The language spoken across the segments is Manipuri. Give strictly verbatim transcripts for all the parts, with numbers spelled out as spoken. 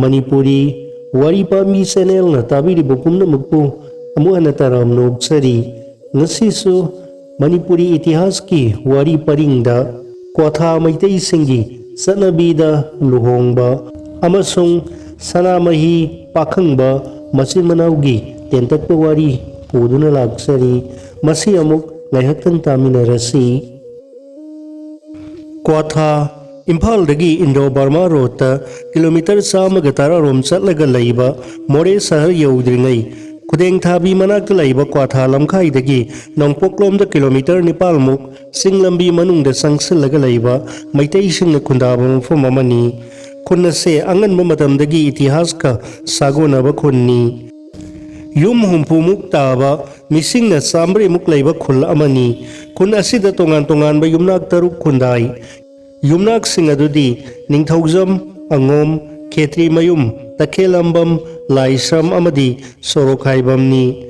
ꯃꯅꯤꯄꯨꯔꯤ ꯋꯥꯔꯤ ꯄꯥꯝꯕꯤ ꯆꯦꯅꯦꯜꯅ ꯇꯥꯕꯤꯔꯤꯕ ꯄꯨꯝꯅꯃꯛꯄꯨ ꯑꯃꯨꯛ ꯍꯟꯅ ꯇꯔꯥꯝꯅ ꯑꯣꯛꯆꯔꯤ꯫ ꯉꯁꯤꯁꯨ ꯃꯅꯤꯄꯨꯔꯤ ꯏꯇꯤꯍꯥꯁꯀꯤ ꯋꯥꯔꯤ ꯄꯔꯤꯡꯗ ꯀ꯭ꯋꯥꯊꯥ ꯃꯩꯇꯩꯁꯤꯡꯒꯤ ꯆꯠꯅꯕꯤꯗ ꯂꯨꯍꯣꯡꯕ ꯑꯃꯁꯨꯡ ꯁꯅꯥꯃꯍꯤ ꯄꯥꯈꯪꯕ ꯃꯆꯤꯟ ꯃꯅꯥꯎꯒꯤ ꯇꯦꯟꯇꯛꯄ ꯋꯥꯔꯤ ꯄꯨꯗꯨꯅ ꯂꯥꯛꯆꯔꯤ꯫ ꯃꯁꯤ ꯑꯃꯨꯛ ꯉꯥꯏꯍꯥꯛꯇꯪ ꯇꯥꯃꯤꯟꯅꯔꯁꯤ꯫ ꯀ꯭ꯋꯥꯊꯥ, ꯏꯝꯐꯥꯜꯗꯒꯤ ꯏꯟꯗꯣ ꯕꯔꯃꯥ ꯔꯣꯗꯇ ꯀꯤꯂꯣꯃꯤꯇꯔ ꯆꯥꯝꯃꯒ ꯇꯔꯥꯔꯣꯝ ꯆꯠꯂꯒ ꯂꯩꯕ ꯃꯣꯔꯦ ꯁꯍꯔ ꯌꯧꯗ꯭ꯔꯤꯉꯩ, ꯈꯨꯗꯦꯡꯊꯥꯕꯤ ꯃꯅꯥꯛꯇ ꯂꯩꯕ ꯀ꯭ꯋꯥꯊꯥ ꯂꯝꯈꯥꯏꯗꯒꯤ ꯅꯣꯡꯄꯣꯛꯂꯣꯝꯗ ꯀꯤꯂꯣꯃꯤꯇꯔ ꯅꯤꯄꯥꯜꯃꯨꯛ ꯆꯤꯡ ꯂꯝꯕꯤ ꯃꯅꯨꯡꯗ ꯆꯪꯁꯤꯜꯂꯒ ꯂꯩꯕ ꯃꯩꯇꯩꯁꯤꯡꯅ ꯈꯨꯟꯗꯥꯕ ꯃꯐꯝ ꯑꯃꯅꯤ꯫ ꯈꯨꯟ ꯑꯁꯦ ꯑꯉꯟꯕ ꯃꯇꯝꯗꯒꯤ ꯏꯇꯤꯍꯥꯁꯀ ꯁꯥꯒꯣꯟꯅꯕ ꯈꯨꯟꯅꯤ꯫ ꯌꯨꯝ ꯍꯨꯝꯐꯨꯃꯨꯛ ꯇꯥꯕ, ꯃꯤꯁꯤꯡꯅ ꯆꯥꯃꯔꯤꯃꯨꯛ ꯂꯩꯕ ꯈꯨꯜ ꯑꯃꯅꯤ꯫ ꯈꯨꯟ ꯑꯁꯤꯗ ꯇꯣꯉꯥꯟ ꯇꯣꯉꯥꯟꯕ ꯌꯨꯝꯅꯥꯛ ꯇꯔꯨꯛ ꯈꯨꯟꯗꯥꯏ꯫ ꯌꯨꯝꯅꯥꯛꯁꯤꯡ ꯑꯗꯨꯗꯤ ꯅꯤꯡꯊꯧꯖꯝ, ꯑꯉꯣꯝ, ꯈꯦꯇ꯭ꯔꯤꯃꯌꯨꯝ, ꯇꯈꯦꯜꯂꯝꯕꯝ, ꯂꯥꯏꯁ꯭ꯔꯝ ꯑꯃꯗꯤ ꯁꯣꯔꯣꯛꯈꯥꯏꯕꯝꯅꯤ꯫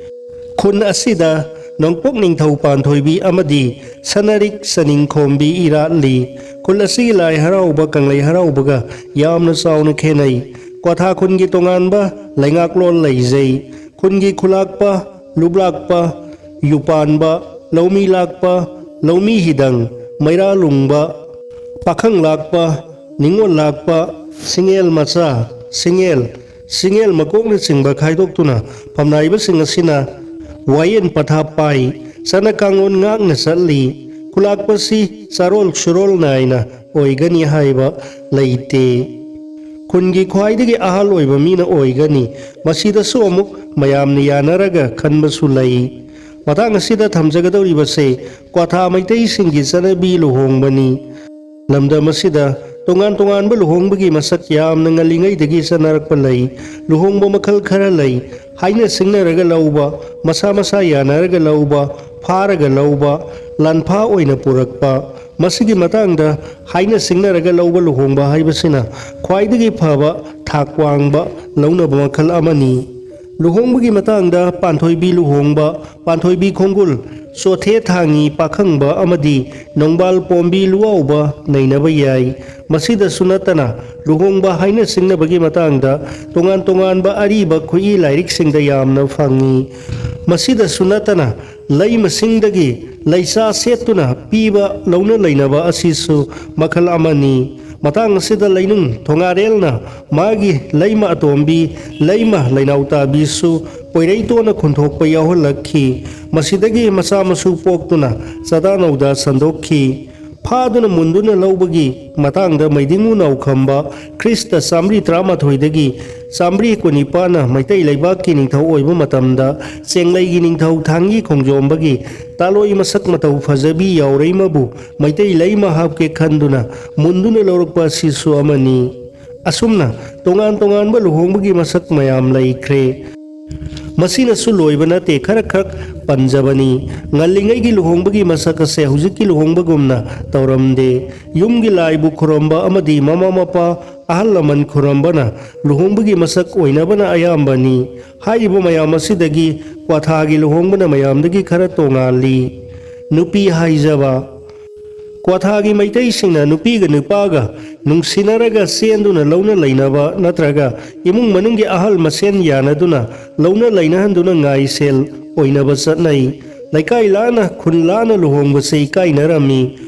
ꯈꯨꯟ ꯑꯁꯤꯗ ꯅꯣꯡꯄꯣꯛ ꯅꯤꯡꯊꯧ ꯄꯥꯟꯊꯣꯏꯕꯤ ꯑꯃꯗꯤ ꯁꯅꯥꯔꯤꯛ ꯆꯅꯤꯡꯈꯣꯝꯕꯤ ꯏꯔꯥꯠꯂꯤ꯫ ꯈꯨꯜ ꯑꯁꯤꯒꯤ ꯂꯥꯏ ꯍꯔꯥꯎꯕ ꯀꯪꯂꯩ ꯍꯔꯥꯎꯕꯒ ꯌꯥꯝꯅ ꯆꯥꯎꯅ ꯈꯦꯠꯅꯩ꯫ ꯀ꯭ꯋꯥꯊꯥ ꯈꯨꯟꯒꯤ ꯇꯣꯉꯥꯟꯕ ꯂꯩꯉꯥꯛꯂꯣꯟ ꯂꯩꯖꯩ꯫ ꯈꯨꯟꯒꯤ ꯈꯨꯂꯥꯛꯄ, ꯂꯨꯞꯂꯥꯛꯄ, ꯌꯨꯄꯥꯟꯕ, ꯂꯧꯃꯤ ꯂꯥꯛꯄ, ꯂꯧꯃꯤ ꯍꯤꯗꯪ, ꯃꯩꯔꯥ ꯂꯨꯡꯕ, ꯄꯥꯈꯪ ꯂꯥꯛꯄ, ꯅꯤꯉꯣꯜ ꯂꯥꯛꯄ, ꯁꯤꯡꯉꯦꯜ ꯃꯆꯥ, ꯁꯤꯡꯉꯦꯜ, ꯁꯤꯡꯉꯦꯜ ꯃꯀꯣꯛꯅꯆꯤꯡꯕ ꯈꯥꯏꯗꯣꯛꯇꯨꯅ ꯐꯝꯅꯥꯏꯕꯁꯤꯡ ꯑꯁꯤꯅ ꯋꯥꯌꯦꯟ ꯄꯊꯥꯞ ꯄꯥꯏ꯫ ꯆꯠꯅ ꯀꯥꯡꯂꯣꯟ ꯉꯥꯛꯅ ꯆꯠꯂꯤ꯫ ꯈꯨꯂꯥꯛꯄꯁꯤ ꯆꯥꯔꯣꯜ ꯁꯨꯔꯣꯜ ꯅꯥꯏꯅ ꯑꯣꯏꯒꯅꯤ ꯍꯥꯏꯕ ꯂꯩꯇꯦ꯫ ꯈꯨꯟꯒꯤ ꯈ꯭ꯋꯥꯏꯗꯒꯤ ꯑꯍꯜ ꯑꯣꯏꯕ ꯃꯤꯅ ꯑꯣꯏꯒꯅꯤ꯫ ꯃꯁꯤꯗꯁꯨ ꯑꯃꯨꯛ ꯃꯌꯥꯝꯅ ꯌꯥꯅꯔꯒ ꯈꯟꯕꯁꯨ ꯂꯩ꯫ ꯃꯇꯥꯡ ꯑꯁꯤꯗ ꯊꯝꯖꯒꯗꯧꯔꯤꯕꯁꯦ ꯀ꯭ꯋꯥꯊꯥ ꯃꯩꯇꯩꯁꯤꯡꯒꯤ ꯆꯠꯅꯕꯤ ꯂꯨꯍꯣꯡꯕꯅꯤ꯫ ꯂꯝꯗꯝ ꯑꯁꯤꯗ ꯇꯣꯉꯥꯟ ꯇꯣꯉꯥꯟꯕ ꯂꯨꯍꯣꯡꯕꯒꯤ ꯃꯁꯛ ꯌꯥꯝꯅ ꯉꯜꯂꯤꯉꯩꯗꯒꯤ ꯆꯠꯅꯔꯛꯄ ꯂꯩ꯫ ꯂꯨꯍꯣꯡꯕ ꯃꯈꯜ ꯈꯔ ꯂꯩ꯫ ꯍꯥꯏꯅ ꯁꯤꯡꯅꯔꯒ ꯂꯧꯕ, ꯃꯁꯥ ꯃꯁꯥ ꯌꯥꯅꯔꯒ ꯂꯧꯕ, ꯐꯥꯔꯒ ꯂꯧꯕ, ꯂꯥꯟꯐꯥ ꯑꯣꯏꯅ ꯄꯨꯔꯛꯄ꯫ ꯃꯁꯤꯒꯤ ꯃꯇꯥꯡꯗ ꯍꯥꯏꯅ ꯁꯤꯡꯅꯔꯒ ꯂꯧꯕ ꯂꯨꯍꯣꯡꯕ ꯍꯥꯏꯕꯁꯤꯅ ꯈ꯭ꯋꯥꯏꯗꯒꯤ ꯐꯕ, ꯊꯥꯛ ꯋꯥꯡꯕ ꯂꯧꯅꯕ ꯃꯈꯜ ꯑꯃꯅꯤ꯫ ꯂꯨꯍꯣꯡꯕꯒꯤ ꯃꯇꯥꯡꯗ ꯄꯥꯟꯊꯣꯏꯕꯤ ꯂꯨꯍꯣꯡꯕ, ꯄꯥꯟꯊꯣꯏꯕꯤ ꯈꯣꯡꯒꯨꯜ, ꯆꯣꯊꯦ ꯊꯥꯡꯉꯤ ꯄꯥꯈꯪꯕ ꯑꯃꯗꯤ ꯅꯣꯡꯕꯥꯜ ꯄꯣꯝꯕꯤ ꯂꯨꯋꯥꯎꯕ ꯅꯩꯅꯕ ꯌꯥꯏ꯫ ꯃꯁꯤꯗꯁꯨ ꯅꯠꯇꯅ ꯂꯨꯍꯣꯡꯕ ꯍꯥꯏꯅ ꯁꯤꯡꯅꯕꯒꯤ ꯃꯇꯥꯡꯗ ꯇꯣꯉꯥꯟ ꯇꯣꯉꯥꯟꯕ ꯑꯔꯤꯕ ꯈꯨꯠꯏ ꯂꯥꯏꯔꯤꯛꯁꯤꯡꯗ ꯌꯥꯝꯅ ꯐꯪꯉꯤ꯫ ꯃꯁꯤꯗꯁꯨ ꯅꯠꯇꯅ ꯂꯩꯃꯁꯤꯡꯗꯒꯤ ꯂꯩꯆꯥ ꯁꯦꯠꯇꯨꯅ ꯄꯤꯕ ꯂꯧꯅ ꯂꯩꯅꯕ ꯑꯁꯤꯁꯨ ꯃꯈꯜ ꯑꯃꯅꯤ꯫ ꯃꯇꯥꯡ ꯑꯁꯤꯗ ꯂꯩꯅꯨꯡ ꯊꯣꯉꯥꯔꯦꯜꯅ ꯃꯥꯒꯤ ꯂꯩꯃ ꯑꯇꯣꯝꯕꯤ ꯂꯩꯃ ꯂꯩꯅꯥꯎꯇꯥꯕꯤꯁꯨ ꯄꯣꯏꯔꯩꯇꯣꯟꯅ ꯈꯨꯟꯊꯣꯛꯄ ꯌꯥꯎꯍꯜꯂꯛꯈꯤ꯫ ꯃꯁꯤꯗꯒꯤ ꯃꯆꯥ ꯃꯁꯨ ꯄꯣꯛꯇꯨꯅ ꯆꯥꯗꯥ ꯅꯧꯗꯥ ꯁꯟꯗꯣꯛꯈꯤ꯫ ꯐꯥꯗꯨꯅ ꯃꯨꯟꯗꯨꯅ ꯂꯧꯕꯒꯤ ꯃꯇꯥꯡꯗ ꯃꯩꯗꯤꯡꯉꯨ ꯅꯥꯎꯈꯝꯕ ꯈ꯭ꯔꯤꯁꯇ ꯆꯥꯃꯔꯤ ꯇꯔꯥꯃꯥꯊꯣꯏꯗꯒꯤ ꯆꯥꯃꯔꯤ ꯀꯨꯟꯅꯤꯄꯥꯟꯅ ꯃꯩꯇꯩ ꯂꯩꯕꯥꯛꯀꯤ ꯅꯤꯡꯊꯧ ꯑꯣꯏꯕ ꯃꯇꯝꯗ ꯆꯦꯡꯂꯩꯒꯤ ꯅꯤꯡꯊꯧ ꯊꯥꯡꯒꯤ ꯈꯣꯡꯖꯣꯝꯕꯒꯤ ꯇꯥꯂꯣꯏ ꯃꯁꯛ ꯃꯇꯧ ꯐꯖꯕꯤ ꯌꯥꯎꯔꯩꯃꯕꯨ ꯃꯩꯇꯩ ꯂꯩꯃ ꯍꯥꯞꯀꯦ ꯈꯟꯗꯨꯅ ꯃꯨꯟꯗꯨꯅ ꯂꯧꯔꯛꯄ ꯑꯁꯤꯁꯨ ꯑꯃꯅꯤ꯫ ꯑꯁꯨꯝꯅ ꯇꯣꯉꯥꯟ ꯇꯣꯉꯥꯟꯕ ꯂꯨꯍꯣꯡꯕꯒꯤ ꯃꯁꯛ ꯃꯌꯥꯝ ꯂꯩꯈ꯭ꯔꯦ꯫ ꯃꯁꯤꯅꯁꯨ ꯂꯣꯏꯕ ꯅꯠꯇꯦ, ꯈꯔ ꯈꯔ ꯄꯟꯖꯕꯅꯤ꯫ ꯉꯜꯂꯤꯉꯩꯒꯤ ꯂꯨꯍꯣꯡꯕꯒꯤ ꯃꯁꯛ ꯑꯁꯦ ꯍꯧꯖꯤꯛꯀꯤ ꯂꯨꯍꯣꯡꯕꯒꯨꯝꯅ ꯇꯧꯔꯝꯗꯦ꯫ ꯌꯨꯝꯒꯤ ꯂꯥꯏꯕꯨ ꯈꯨꯔꯨꯝꯕ ꯑꯃꯗꯤ ꯃꯃꯥ ꯃꯄꯥ ꯑꯍꯜ ꯂꯃꯟ ꯈꯨꯔꯨꯝꯕꯅ ꯂꯨꯍꯣꯡꯕꯒꯤ ꯃꯁꯛ ꯑꯣꯏꯅꯕꯅ ꯑꯌꯥꯝꯕꯅꯤ꯫ ꯍꯥꯏꯔꯤꯕ ꯃꯌꯥꯝ ꯑꯁꯤꯗꯒꯤ ꯀ꯭ꯋꯥꯊꯥꯒꯤ ꯂꯨꯍꯣꯡꯕꯅ ꯃꯌꯥꯝꯗꯒꯤ ꯈꯔ ꯇꯣꯉꯥꯜꯂꯤ꯫ ꯅꯨꯄꯤ ꯍꯥꯏꯖꯕ꯫ ꯀ꯭ꯋꯥꯊꯥꯒꯤ ꯃꯩꯇꯩꯁꯤꯡꯅ ꯅꯨꯄꯤꯒ ꯅꯨꯄꯥꯒ ꯅꯨꯡꯁꯤꯅꯔꯒ ꯆꯦꯟꯗꯨꯅ ꯂꯧꯅ ꯂꯩꯅꯕ ꯅꯠꯇ꯭ꯔꯒ ꯏꯃꯨꯡ ꯃꯅꯨꯡꯒꯤ ꯑꯍꯜ ꯃꯁꯦꯟ ꯌꯥꯅꯗꯨꯅ ꯂꯧꯅ ꯂꯩꯅꯍꯟꯗꯨꯅ ꯉꯥꯏꯁꯦꯜ ꯑꯣꯏꯅꯕ ꯆꯠꯅꯩ꯫ ꯂꯩꯀꯥꯏ ꯂꯥꯟꯅ ꯈꯨꯟ ꯂꯥꯟꯅ ꯂꯨꯍꯣꯡꯕꯁꯦ ꯏꯀꯥꯏꯅꯔꯝꯃꯤ꯫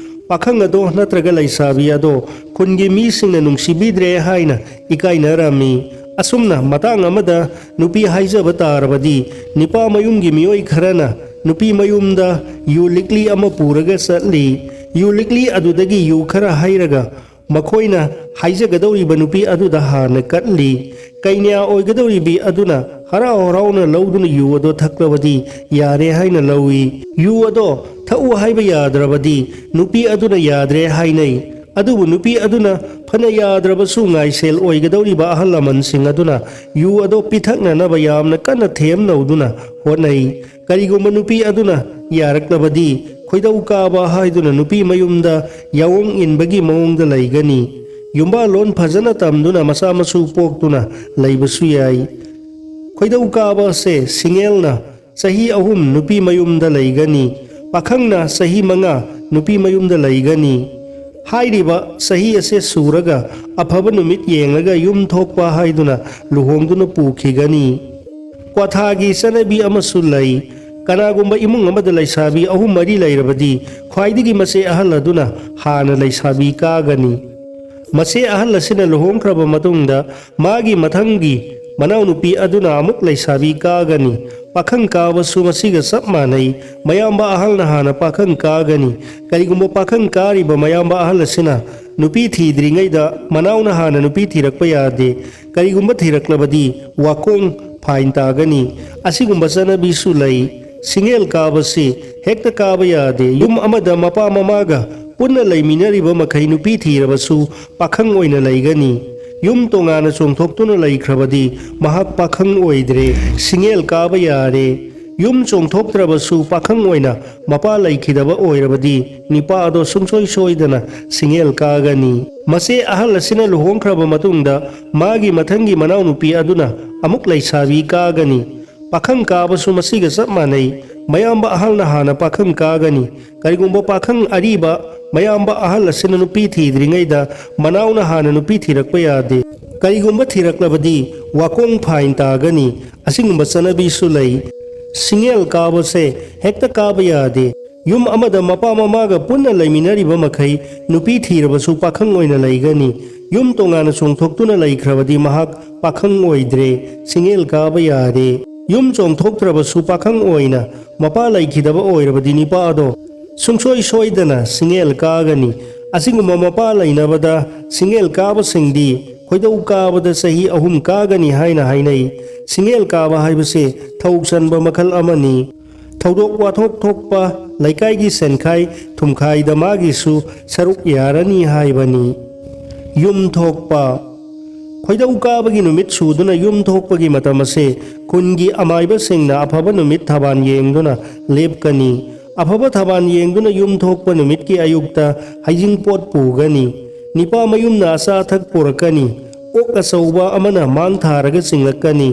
ꯄꯥꯈꯪ ꯑꯗꯣ ꯅꯠꯇ꯭ꯔꯒ ꯂꯩꯁꯥꯕꯤ ꯑꯗꯣ ꯈꯨꯟꯒꯤ ꯃꯤꯁꯤꯡꯅ ꯅꯨꯡꯁꯤꯕꯤꯗ꯭ꯔꯦ ꯍꯥꯏꯅ ꯏꯀꯥꯏꯅꯔꯝꯃꯤ꯫ ꯑꯁꯨꯝꯅ ꯃꯇꯥꯡ ꯑꯃꯗ ꯅꯨꯄꯤ ꯍꯥꯏꯖꯕ ꯇꯥꯔꯕꯗꯤ ꯅꯤꯄꯥ ꯃꯌꯨꯝꯒꯤ ꯃꯤꯑꯣꯏ ꯈꯔꯅ ꯅꯨꯄꯤ ꯃꯌꯨꯝꯗ ꯌꯨ ꯂꯤꯛꯂꯤ ꯑꯃ ꯄꯨꯔꯒ ꯆꯠꯂꯤ꯫ ꯌꯨ ꯂꯤꯛꯂꯤ ꯑꯗꯨꯗꯒꯤ ꯌꯨ ꯈꯔ ꯍꯩꯔꯒ ꯃꯈꯣꯏꯅ ꯍꯥꯏꯖꯒꯗꯧꯔꯤꯕ ꯅꯨꯄꯤ ꯑꯗꯨꯗ ꯍꯥꯟꯅ ꯀꯠꯂꯤ꯫ ꯀꯩꯅ꯭ꯌꯥ ꯑꯣꯏꯒꯗꯧꯔꯤꯕꯤ ꯑꯗꯨꯅ ꯍꯔꯥꯎ ꯍꯔꯥꯎꯅ ꯂꯧꯗꯨꯅ ꯌꯨ ꯑꯗꯣ ꯊꯛꯂꯕꯗꯤ ꯌꯥꯔꯦ ꯍꯥꯏꯅ ꯂꯧꯏ꯫ ꯌꯨ ꯑꯗꯣ ꯊꯛꯎ ꯍꯥꯏꯕ ꯌꯥꯗ꯭ꯔꯕꯗꯤ ꯅꯨꯄꯤ ꯑꯗꯨꯅ ꯌꯥꯗ꯭ꯔꯦ ꯍꯥꯏꯅꯩ꯫ ꯑꯗꯨꯕꯨ ꯅꯨꯄꯤ ꯑꯗꯨꯅ ꯐꯅ ꯌꯥꯗ꯭ꯔꯕꯁꯨ ꯉꯥꯏꯁꯦꯜ ꯑꯣꯏꯒꯗꯧꯔꯤꯕ ꯑꯍꯜ ꯂꯃꯟꯁꯤꯡ ꯑꯗꯨꯅ ꯌꯨ ꯑꯗꯣ ꯄꯤꯊꯛꯅꯅꯕ ꯌꯥꯝꯅ ꯀꯟꯅ ꯊꯦꯝꯅꯧꯗꯨꯅ ꯍꯣꯠꯅꯩ꯫ ꯀꯔꯤꯒꯨꯝꯕ ꯅꯨꯄꯤ ꯑꯗꯨꯅ ꯌꯥꯔꯛꯂꯕꯗꯤ ꯈꯣꯏꯗꯧ ꯀꯥꯕ ꯍꯥꯏꯗꯨꯅ ꯅꯨꯄꯤ ꯃꯌꯨꯝꯗ ꯌꯥꯑꯣꯡ ꯏꯟꯕꯒꯤ ꯃꯑꯣꯡꯗ ꯂꯩꯒꯅꯤ꯫ ꯌꯨꯝꯕꯥꯜꯂꯣꯟ ꯐꯖꯅ ꯇꯝꯗꯨꯅ ꯃꯆꯥ ꯃꯁꯨ ꯄꯣꯛꯇꯨꯅ ꯂꯩꯕꯁꯨ ꯌꯥꯏ꯫ ꯈꯣꯏꯗꯧ ꯀꯥꯕ ꯑꯁꯦ ꯁꯤꯡꯉꯦꯜꯅ ꯆꯍꯤ ꯑꯍꯨꯝ ꯅꯨꯄꯤ ꯃꯌꯨꯝꯗ ꯂꯩꯒꯅꯤ꯫ ꯄꯥꯈꯪꯅ ꯆꯍꯤ ꯃꯉꯥ ꯅꯨꯄꯤ ꯃꯌꯨꯝꯗ ꯂꯩꯒꯅꯤ꯫ ꯍꯥꯏꯔꯤꯕ ꯆꯍꯤ ꯑꯁꯦ ꯁꯨꯔꯒ ꯑꯐꯕ ꯅꯨꯃꯤꯠ ꯌꯦꯡꯂꯒ ꯌꯨꯝ ꯊꯣꯛꯄ ꯍꯥꯏꯗꯨꯅ ꯂꯨꯍꯣꯡꯗꯨꯅ ꯄꯨꯈꯤꯒꯅꯤ꯫ ꯀ꯭ꯋꯥꯊꯥꯒꯤ ꯆꯠꯅꯕꯤ ꯑꯃꯁꯨ ꯂꯩ꯫ ꯀꯅꯥꯒꯨꯝꯕ ꯏꯃꯨꯡ ꯑꯃꯗ ꯂꯩꯁꯥꯕꯤ ꯑꯍꯨꯝ ꯃꯔꯤ ꯂꯩꯔꯕꯗꯤ ꯈ꯭ꯋꯥꯏꯗꯒꯤ ꯃꯆꯦ ꯑꯍꯜ ꯑꯗꯨꯅ ꯍꯥꯟꯅ ꯂꯩꯁꯥꯕꯤ ꯀꯥꯒꯅꯤ꯫ ꯃꯆꯦ ꯑꯍꯜ ꯑꯁꯤꯅ ꯂꯨꯍꯣꯡꯈ꯭ꯔꯕ ꯃꯇꯨꯡꯗ ꯃꯥꯒꯤ ꯃꯊꯪꯒꯤ ꯃꯅꯥꯎꯅꯨꯄꯤ ꯑꯗꯨꯅ ꯑꯃꯨꯛ ꯂꯩꯁꯥꯕꯤ ꯀꯥꯒꯅꯤ꯫ ꯄꯥꯈꯪ ꯀꯥꯕꯁꯨ ꯃꯁꯤꯒ ꯆꯞ ꯃꯥꯟꯅꯩ꯫ ꯃꯌꯥꯝꯕ ꯑꯍꯜꯅ ꯍꯥꯟꯅ ꯄꯥꯈꯪ ꯀꯥꯒꯅꯤ꯫ ꯀꯔꯤꯒꯨꯝꯕ ꯄꯥꯈꯪ ꯀꯥꯔꯤꯕ ꯃꯌꯥꯝꯕ ꯑꯍꯜ ꯑꯁꯤꯅ ꯅꯨꯄꯤ ꯊꯤꯗ꯭ꯔꯤꯉꯩꯗ ꯃꯅꯥꯎꯅ ꯍꯥꯟꯅ ꯅꯨꯄꯤ ꯊꯤꯔꯛꯄ ꯌꯥꯗꯦ꯫ ꯀꯔꯤꯒꯨꯝꯕ ꯊꯤꯔꯛꯂꯕꯗꯤ ꯋꯥꯀꯣꯡ ꯐꯥꯏꯟ ꯇꯥꯒꯅꯤ꯫ ꯑꯁꯤꯒꯨꯝꯕ ꯆꯠꯅꯕꯤꯁꯨ ꯂꯩ꯫ ꯁꯤꯡꯉꯦꯜ ꯀꯥꯕꯁꯤ ꯍꯦꯛꯇ ꯀꯥꯕ ꯌꯥꯗꯦ꯫ ꯌꯨꯝ ꯑꯃꯗ ꯃꯄꯥ ꯃꯃꯥꯒ ꯄꯨꯟꯅ ꯂꯩꯃꯤꯟꯅꯔꯤꯕ ꯃꯈꯩ ꯅꯨꯄꯤ ꯊꯤꯔꯕꯁꯨ ꯄꯥꯈꯪ ꯑꯣꯏꯅ ꯂꯩꯒꯅꯤ꯫ ꯌꯨꯝ ꯇꯣꯉꯥꯟꯅ ꯆꯣꯡꯊꯣꯛꯇꯨꯅ ꯂꯩꯈ꯭ꯔꯕꯗꯤ ꯃꯍꯥꯛ ꯄꯥꯈꯪ ꯑꯣꯏꯗ꯭ꯔꯦ, ꯁꯤꯡꯉꯦꯜ ꯀꯥꯕ ꯌꯥꯔꯦ꯫ ꯌꯨꯝ ꯆꯣꯡꯊꯣꯛꯇ꯭ꯔꯕꯁꯨ ꯄꯥꯈꯪ ꯑꯣꯏꯅ ꯃꯄꯥ ꯂꯩꯈꯤꯗꯕ ꯑꯣꯏꯔꯕꯗꯤ ꯅꯤꯄꯥ ꯑꯗꯣ ꯁꯨꯡꯁꯣꯏ ꯁꯣꯏꯗꯅ ꯁꯤꯡꯉꯦꯜ ꯀꯥꯒꯅꯤ꯫ ꯃꯆꯦ ꯑꯍꯜ ꯑꯁꯤꯅ ꯂꯨꯍꯣꯡꯈ꯭ꯔꯕ ꯃꯇꯨꯡꯗ ꯃꯥꯒꯤ ꯃꯊꯪꯒꯤ ꯃꯅꯥꯎꯅꯨꯄꯤ ꯑꯗꯨꯅ ꯑꯃꯨꯛ ꯂꯩꯁꯥꯕꯤ ꯀꯥꯒꯅꯤ꯫ ꯄꯥꯈꯪ ꯀꯥꯕꯁꯨ ꯃꯁꯤꯒ ꯆꯞ ꯃꯥꯟꯅꯩ꯫ ꯃꯌꯥꯝꯕ ꯑꯍꯜꯅ ꯍꯥꯟꯅ ꯄꯥꯈꯪ ꯀꯥꯒꯅꯤ꯫ ꯀꯔꯤꯒꯨꯝꯕ ꯄꯥꯈꯪ ꯑꯔꯤꯕ ꯃꯌꯥꯝꯕ ꯑꯍꯜ ꯑꯁꯤꯅ ꯅꯨꯄꯤ ꯊꯤꯗ꯭ꯔꯤꯉꯩꯗ ꯃꯅꯥꯎꯅ ꯍꯥꯟꯅ ꯅꯨꯄꯤ ꯊꯤꯔꯛꯄ ꯌꯥꯗꯦ꯫ ꯀꯔꯤꯒꯨꯝꯕ ꯊꯤꯔꯛꯂꯕꯗꯤ ꯋꯥꯀꯣꯡ ꯐꯥꯏꯟ ꯇꯥꯒꯅꯤ꯫ ꯑꯁꯤꯒꯨꯝꯕ ꯆꯠꯅꯕꯤꯁꯨ ꯂꯩ꯫ ꯁꯤꯡꯉꯦꯜ ꯀꯥꯕꯁꯦ ꯍꯦꯛꯇ ꯀꯥꯕ ꯌꯥꯗꯦ꯫ ꯌꯨꯝ ꯑꯃꯗ ꯃꯄꯥ ꯃꯃꯥꯒ ꯄꯨꯟꯅ ꯂꯩꯃꯤꯟꯅꯔꯤꯕ ꯃꯈꯩ ꯅꯨꯄꯤ ꯊꯤꯔꯕꯁꯨ ꯄꯥꯈꯪ ꯑꯣꯏꯅ ꯂꯩꯒꯅꯤ꯫ ꯌꯨꯝ ꯇꯣꯉꯥꯟꯅ ꯆꯣꯡꯊꯣꯛꯇꯨꯅ ꯂꯩꯈ꯭ꯔꯕꯗꯤ ꯃꯍꯥꯛ ꯄꯥꯈꯪ ꯑꯣꯏꯗ꯭ꯔꯦ, ꯁꯤꯡꯉꯦꯜ ꯀꯥꯕ ꯌꯥꯔꯦ꯫ ꯌꯨꯝ ꯆꯣꯡꯊꯣꯛꯇ꯭ꯔꯕꯁꯨ ꯄꯥꯈꯪ ꯑꯣꯏꯅ ꯃꯄꯥ ꯂꯩꯈꯤꯗꯕ ꯑꯣꯏꯔꯕꯗꯤ ꯅꯤꯄꯥ ꯑꯗꯣ ꯁꯨꯡꯁꯣꯏ ꯁꯣꯏꯗꯅ ꯁꯤꯡꯉꯦꯜ ꯀꯥꯒꯅꯤ꯫ ꯑꯁꯤꯒꯨꯝꯕ ꯃꯄꯥ ꯂꯩꯅꯕꯗ ꯁꯤꯡꯉꯦꯜ ꯀꯥꯕꯁꯤꯡꯗꯤ ꯈꯣꯏꯗꯧ ꯀꯥꯕꯗ ꯆꯍꯤ ꯑꯍꯨꯝ ꯀꯥꯒꯅꯤ ꯍꯥꯏꯅ ꯍꯥꯏꯅꯩ꯫ ꯁꯤꯡꯉꯦꯜ ꯀꯥꯕ ꯍꯥꯏꯕꯁꯦ ꯊꯧ ꯆꯟꯕ ꯃꯈꯜ ꯑꯃꯅꯤ꯫ ꯊꯧꯗꯣꯛ ꯋꯥꯊꯣꯛ ꯊꯣꯛꯄ ꯂꯩꯀꯥꯏꯒꯤ ꯁꯦꯟꯈꯥꯏ ꯊꯨꯝꯈꯥꯏꯗ ꯃꯥꯒꯤꯁꯨ ꯁꯔꯨꯛ ꯌꯥꯔꯅꯤ ꯍꯥꯏꯕꯅꯤ꯫ ꯌꯨꯝ ꯊꯣꯛꯄ꯫ ꯈꯣꯏꯗꯧ ꯀꯥꯕꯒꯤ ꯅꯨꯃꯤꯠ ꯁꯨꯗꯨꯅ ꯌꯨꯝ ꯊꯣꯛꯄꯒꯤ ꯃꯇꯝ ꯑꯁꯦ ꯈꯨꯟꯒꯤ ꯑꯃꯥꯏꯕꯁꯤꯡꯅ ꯑꯐꯕ ꯅꯨꯃꯤꯠ ꯊꯕꯥꯟ ꯌꯦꯡꯗꯨꯅ ꯂꯦꯞꯀꯅꯤ꯫ ꯑꯐꯕ ꯊꯕꯥꯟ ꯌꯦꯡꯗꯨꯅ ꯌꯨꯝ ꯊꯣꯛꯄ ꯅꯨꯃꯤꯠꯀꯤ ꯑꯌꯨꯛꯇ ꯍꯩꯖꯤꯡꯄꯣꯠ ꯄꯨꯒꯅꯤ꯫ ꯅꯤꯄꯥ ꯃꯌꯨꯝꯅ ꯑꯆꯥ ꯑꯊꯛ ꯄꯨꯔꯛꯀꯅꯤ꯫ ꯑꯣꯛ ꯑꯆꯧꯕ ꯑꯃꯅ ꯃꯥꯡ ꯊꯥꯔꯒ ꯆꯤꯡꯂꯛꯀꯅꯤ꯫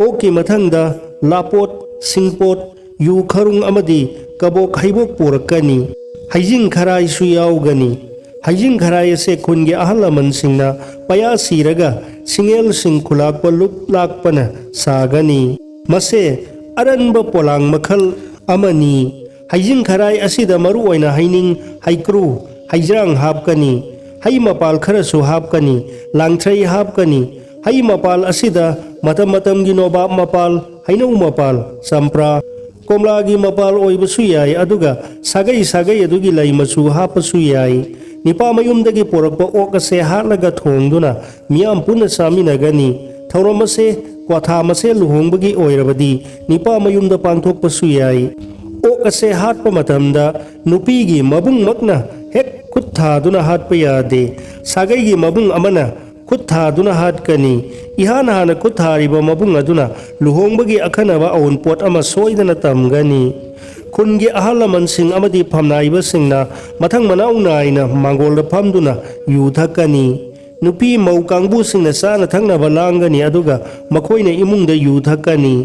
ꯑꯣꯛꯀꯤ ꯃꯊꯪꯗ ꯂꯥꯄꯣꯠ ꯁꯤꯡꯄꯣꯠ, ꯌꯨ ꯈꯔꯨꯡ ꯑꯃꯗꯤ ꯀꯕꯣꯛ ꯍꯩꯕꯣꯛ ꯄꯨꯔꯛꯀꯅꯤ꯫ ꯍꯩꯖꯤꯡ ꯈꯔꯥꯏꯁꯨ ꯌꯥꯎꯒꯅꯤ꯫ ꯍꯩꯖꯤꯡ ꯈꯔꯥꯏ ꯑꯁꯦ ꯈꯨꯟꯒꯤ ꯑꯍꯜ ꯂꯃꯟꯁꯤꯡꯅ ꯄꯩꯌꯥ ꯁꯤꯔꯒ ꯁꯤꯡꯉꯦꯜꯁꯤꯡ ꯈꯨꯂꯥꯛꯄ ꯂꯨꯞ ꯂꯥꯛꯄꯅ ꯁꯥꯒꯅꯤ꯫ ꯃꯁꯦ ꯑꯔꯟꯕ ꯄꯣꯂꯥꯡ ꯃꯈꯜ ꯑꯃꯅꯤ꯫ ꯍꯩꯖꯤꯡ ꯈꯔꯥꯏ ꯑꯁꯤꯗ ꯃꯔꯨꯑꯣꯏꯅ ꯍꯩꯅꯤꯡ, ꯍꯩꯀ꯭ꯔꯨ, ꯍꯩꯖ꯭ꯔꯥꯡ ꯍꯥꯞꯀꯅꯤ꯫ ꯍꯩ ꯃꯄꯥꯜ ꯈꯔꯁꯨ ꯍꯥꯞꯀꯅꯤ꯫ ꯂꯥꯡꯊ꯭ꯔꯩ ꯍꯥꯞꯀꯅꯤ꯫ ꯍꯩ ꯃꯄꯥꯜ ꯑꯁꯤꯗ ꯃꯇꯝ ꯃꯇꯝꯒꯤ ꯅꯣꯕꯥꯞ ꯃꯄꯥꯜ, ꯍꯩꯅꯧ ꯃꯄꯥꯜ, ꯆꯝꯄ꯭ꯔꯥ, ꯀꯣꯝꯂꯥꯒꯤ ꯃꯄꯥꯜ ꯑꯣꯏꯕꯁꯨ ꯌꯥꯏ, ꯑꯗꯨꯒ ꯁꯥꯒꯩ ꯁꯥꯒꯩ ꯑꯗꯨꯒꯤ ꯂꯩ ꯃꯆꯨ ꯍꯥꯞꯄꯁꯨ ꯌꯥꯏ꯫ ꯅꯤꯄꯥ ꯃꯌꯨꯝꯗꯒꯤ ꯄꯨꯔꯛꯄ ꯑꯣꯛ ꯑꯁꯦ ꯍꯥꯠꯂꯒ ꯊꯣꯡꯗꯨꯅ ꯃꯤꯌꯥꯝ ꯄꯨꯟꯅ ꯆꯥꯃꯤꯟꯅꯒꯅꯤ꯫ ꯊꯧꯔꯝ ꯑꯁꯦ ꯀ꯭ꯋꯥꯊꯥ ꯃꯁꯦꯜ ꯂꯨꯍꯣꯡꯕꯒꯤ ꯑꯣꯏꯔꯕꯗꯤ ꯅꯤꯄꯥ ꯃꯌꯨꯝꯗ ꯄꯥꯡꯊꯣꯛꯄꯁꯨ ꯌꯥꯏ꯫ ꯑꯣꯛ ꯑꯁꯦ ꯍꯥꯠꯄ ꯃꯇꯝꯗ ꯅꯨꯄꯤꯒꯤ ꯃꯕꯨꯡꯃꯛꯅ ꯍꯦꯛ ꯈꯨꯠ ꯊꯥꯗꯨꯅ ꯍꯥꯠꯄ ꯌꯥꯗꯦ꯫ ꯁꯥꯒꯩꯒꯤ ꯃꯕꯨꯡ ꯑꯃꯅ ꯈꯨꯠ ꯊꯥꯗꯨꯅ ꯍꯥꯠꯀꯅꯤ꯫ ꯏꯍꯥꯟ ꯍꯥꯟꯅ ꯈꯨꯠ ꯊꯥꯔꯤꯕ ꯃꯕꯨꯡ ꯑꯗꯨꯅ ꯂꯨꯍꯣꯡꯕꯒꯤ ꯑꯈꯟꯅꯕ ꯑꯎꯟꯄꯣꯠ ꯑꯃ ꯁꯣꯏꯗꯅ ꯇꯝꯒꯅꯤ꯫ ꯈꯨꯟꯒꯤ ꯑꯍꯜ ꯂꯃꯟꯁꯤꯡ ꯑꯃꯗꯤ ꯐꯝꯅꯥꯏꯕꯁꯤꯡꯅ ꯃꯊꯪ ꯃꯅꯥꯎ ꯅꯥꯏꯅ ꯃꯥꯡꯒꯣꯜꯗ ꯐꯝꯗꯨꯅ ꯌꯨ ꯊꯛꯀꯅꯤ꯫ ꯅꯨꯄꯤ ꯃꯧ ꯀꯥꯡꯕꯨꯁꯤꯡꯅ ꯆꯥꯅ ꯊꯛꯅꯕ ꯂꯥꯡꯒꯅꯤ, ꯑꯗꯨꯒ ꯃꯈꯣꯏꯅ ꯏꯃꯨꯡꯗ ꯌꯨ ꯊꯛꯀꯅꯤ꯫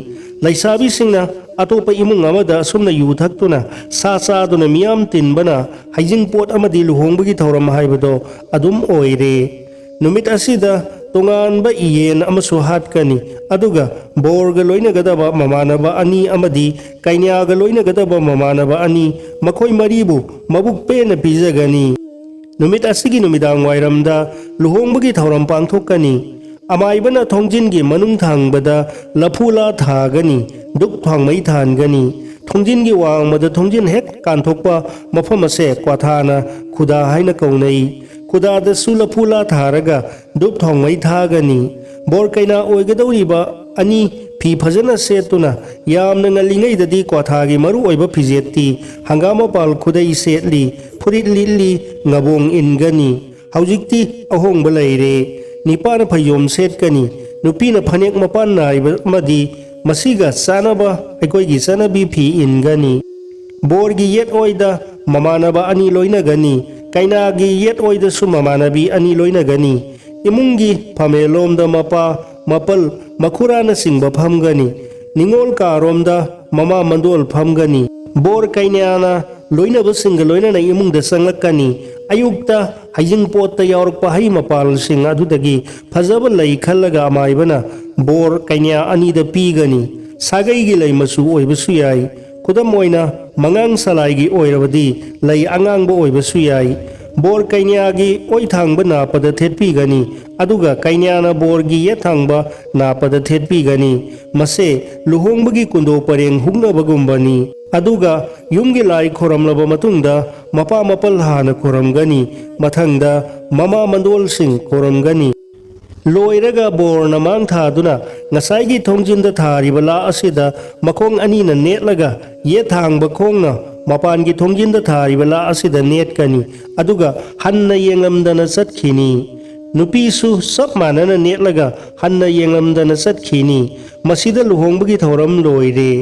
ꯂꯩꯁꯥꯕꯤꯁꯤꯡꯅ ꯑꯇꯣꯞꯄ ꯏꯃꯨꯡ ꯑꯃꯗ ꯑꯁꯨꯝꯅ ꯌꯨ ꯊꯛꯇꯨꯅ ꯁꯥ ꯆꯥꯗꯨꯅ ꯃꯤꯌꯥꯝ ꯇꯤꯟꯕꯅ ꯍꯩꯖꯤꯡꯄꯣꯠ ꯑꯃꯗꯤ ꯂꯨꯍꯣꯡꯕꯒꯤ ꯊꯧꯔꯝ ꯍꯥꯏꯕꯗꯣ ꯑꯗꯨꯝ ꯑꯣꯏꯔꯦ꯫ ꯅꯨꯃꯤꯠ ꯑꯁꯤꯗ ꯇꯣꯉꯥꯟꯕ ꯌꯦꯟ ꯑꯃꯁꯨ ꯍꯥꯠꯀꯅꯤ, ꯑꯗꯨꯒ ꯕꯣꯔꯒ ꯂꯣꯏꯅꯒꯗꯕ ꯃꯃꯥꯟꯅꯕ ꯑꯅꯤ ꯑꯃꯗꯤ ꯀꯩꯅ꯭ꯌꯥꯒ ꯂꯣꯏꯅꯒꯗꯕ ꯃꯃꯥꯟꯅꯕ ꯑꯅꯤ, ꯃꯈꯣꯏ ꯃꯔꯤꯕꯨ ꯃꯕꯨꯛ ꯄꯦꯟꯅ ꯄꯤꯖꯒꯅꯤ꯫ ꯅꯨꯃꯤꯠ ꯑꯁꯤꯒꯤ ꯅꯨꯃꯤꯗꯥꯡ ꯋꯥꯏꯔꯝꯗ ꯂꯨꯍꯣꯡꯕꯒꯤ ꯊꯧꯔꯝ ꯄꯥꯡꯊꯣꯛꯀꯅꯤ꯫ ꯑꯃꯥꯏꯕꯅ ꯊꯣꯡꯖꯤꯟꯒꯤ ꯃꯅꯨꯡ ꯊꯪꯕꯗ ꯂꯐꯨ ꯂꯥ ꯊꯥꯒꯅꯤ, ꯙꯨꯞ ꯊꯥꯎꯃꯩ ꯊꯥꯟꯒꯅꯤ꯫ ꯊꯣꯡꯖꯤꯟꯒꯤ ꯋꯥꯡꯃꯗ ꯊꯣꯡꯖꯤꯟ ꯍꯦꯛ ꯀꯥꯟꯊꯣꯛꯄ ꯃꯐꯝ ꯑꯁꯦ ꯀ꯭ꯋꯥꯊꯥꯅ ꯈꯨꯗꯥ ꯍꯥꯏꯅ ꯀꯧꯅꯩ꯫ ꯈꯨꯗꯥꯗꯁꯨ ꯂꯐꯨ ꯂꯥ ꯊꯥꯔꯒ ꯙꯨꯞ ꯊꯥꯎꯃꯩ ꯊꯥꯒꯅꯤ꯫ ꯕꯣꯔ ꯀꯩꯅꯥ ꯑꯣꯏꯒꯗꯧꯔꯤꯕ ꯑꯅꯤ ꯐꯤ ꯐꯖꯅ ꯁꯦꯠꯇꯨꯅ ꯌꯥꯝꯅ ꯉꯜꯂꯤꯉꯩꯗꯗꯤ ꯀ꯭ꯋꯥꯊꯥꯒꯤ ꯃꯔꯨꯑꯣꯏꯕ ꯐꯤꯖꯦꯠꯇꯤ ꯍꯪꯒꯥꯝ ꯃꯄꯥꯜ ꯈꯨꯗꯩ ꯁꯦꯠꯂꯤ, ꯐꯨꯔꯤꯠ ꯂꯤꯠꯂꯤ, ꯉꯕꯣꯡ ꯏꯟꯒꯅꯤ꯫ ꯍꯧꯖꯤꯛꯇꯤ ꯑꯍꯣꯡꯕ ꯂꯩꯔꯦ꯫ ꯅꯤꯄꯥꯅ ꯐꯩꯖꯣꯝ ꯁꯦꯠꯀꯅꯤ꯫ ꯅꯨꯄꯤꯅ ꯐꯅꯦꯛ ꯃꯄꯥꯟ ꯅꯥꯏꯕ ꯑꯃꯗꯤ ꯃꯁꯤꯒ ꯆꯥꯅꯕ ꯑꯩꯈꯣꯏꯒꯤ ꯆꯠꯅꯕꯤ ꯐꯤ ꯏꯟꯒꯅꯤ꯫ ꯕꯣꯔꯒꯤ ꯌꯦꯠ ꯑꯣꯏꯗ ꯃꯃꯥꯟꯅꯕ ꯑꯅꯤ ꯂꯣꯏꯅꯒꯅꯤ꯫ ꯀꯩꯅꯥꯒꯤ ꯌꯦꯠ ꯑꯣꯏꯗꯁꯨ ꯃꯃꯥꯟꯅꯕꯤ ꯑꯅꯤ ꯂꯣꯏꯅꯒꯅꯤ꯫ ꯏꯃꯨꯡꯒꯤ ꯐꯝꯃꯦꯂꯣꯝꯗ ꯃꯄꯥ, ꯃꯄꯜ, ꯃꯈꯨꯔꯥꯅꯆꯤꯡꯕ ꯐꯝꯒꯅꯤ꯫ ꯅꯤꯉꯣꯜ ꯀꯥꯔꯣꯝꯗ ꯃꯃꯥ ꯃꯟꯗꯣꯜ ꯐꯝꯒꯅꯤ꯫ ꯕꯣꯔ ꯀꯩꯅ꯭ꯌꯥꯅ ꯂꯣꯏꯅꯕꯁꯤꯡꯒ ꯂꯣꯏꯅꯅ ꯏꯃꯨꯡꯗ ꯆꯪꯂꯛꯀꯅꯤ꯫ ꯑꯌꯨꯛꯇ ꯍꯩꯖꯤꯡꯄꯣꯠꯇ ꯌꯥꯎꯔꯛꯄ ꯍꯩ ꯃꯄꯥꯜꯁꯤꯡ ꯑꯗꯨꯗꯒꯤ ꯐꯖꯕ ꯂꯩ ꯈꯜꯂꯒ ꯑꯃꯥꯏꯕꯅ ꯕꯣꯔ ꯀꯩꯅ꯭ꯌꯥ ꯑꯅꯤꯗ ꯄꯤꯒꯅꯤ꯫ ꯁꯥꯒꯩꯒꯤ ꯂꯩ ꯃꯆꯨ ꯑꯣꯏꯕꯁꯨ ꯌꯥꯏ꯫ ꯈꯨꯗꯝ ꯑꯣꯏꯅ, ꯃꯉꯥꯡ ꯁꯂꯥꯏꯒꯤ ꯑꯣꯏꯔꯕꯗꯤ ꯂꯩ ꯑꯉꯥꯡꯕ ꯑꯣꯏꯕꯁꯨ ꯌꯥꯏ꯫ ꯕꯣꯔ ꯀꯩꯅ꯭ꯌꯥꯒꯤ ꯑꯣꯏꯊꯥꯡꯕ ꯅꯥꯞꯄꯗ ꯊꯦꯠꯄꯤꯒꯅꯤ, ꯑꯗꯨꯒ ꯀꯩꯅ꯭ꯌꯥꯅ ꯕꯣꯔꯒꯤ ꯌꯦꯠꯊꯥꯡꯕ ꯅꯥꯞꯄꯗ ꯊꯦꯠꯄꯤꯒꯅꯤ꯫ ꯃꯁꯦ ꯂꯨꯍꯣꯡꯕꯒꯤ ꯀꯨꯟꯗꯣ ꯄꯔꯦꯡ ꯍꯨꯛꯅꯕꯒꯨꯝꯕꯅꯤ꯫ ꯑꯗꯨꯒ ꯌꯨꯝꯒꯤ ꯂꯥꯏ ꯈꯣꯔꯝꯂꯕ ꯃꯇꯨꯡꯗ ꯃꯄꯥ ꯃꯄꯜ ꯍꯥꯟꯅ ꯈꯣꯔꯝꯒꯅꯤ, ꯃꯊꯪꯗ ꯃꯃꯥ ꯃꯟꯗꯣꯜꯁꯤꯡ ꯈꯣꯔꯝꯒꯅꯤ꯫ ꯂꯣꯏꯔꯒ ꯕꯣꯔꯅ ꯃꯥꯡ ꯊꯥꯗꯨꯅ ꯉꯁꯥꯏꯒꯤ ꯊꯣꯡꯖꯤꯟꯗ ꯊꯥꯔꯤꯕ ꯂꯥ ꯑꯁꯤꯗ ꯃꯈꯣꯡ ꯑꯅꯤꯅ ꯅꯦꯠꯂꯒ ꯌꯦꯠ ꯊꯥꯡꯕ ꯈꯣꯡꯅ ꯃꯄꯥꯟꯒꯤ ꯊꯣꯡꯖꯤꯟꯗ ꯊꯥꯔꯤꯕ ꯂꯥ ꯑꯁꯤꯗ ꯅꯦꯠꯀꯅꯤ, ꯑꯗꯨꯒ ꯍꯟꯅ ꯌꯦꯡꯂꯝꯗꯅ ꯆꯠꯈꯤꯅꯤ꯫ ꯅꯨꯄꯤꯁꯨ ꯆꯞ ꯃꯥꯟꯅꯅ ꯅꯦꯠꯂꯒ ꯍꯟꯅ ꯌꯦꯡꯂꯝꯗꯅ ꯆꯠꯈꯤꯅꯤ꯫ ꯃꯁꯤꯗ ꯂꯨꯍꯣꯡꯕꯒꯤ ꯊꯧꯔꯝ ꯂꯣꯏꯔꯦ꯫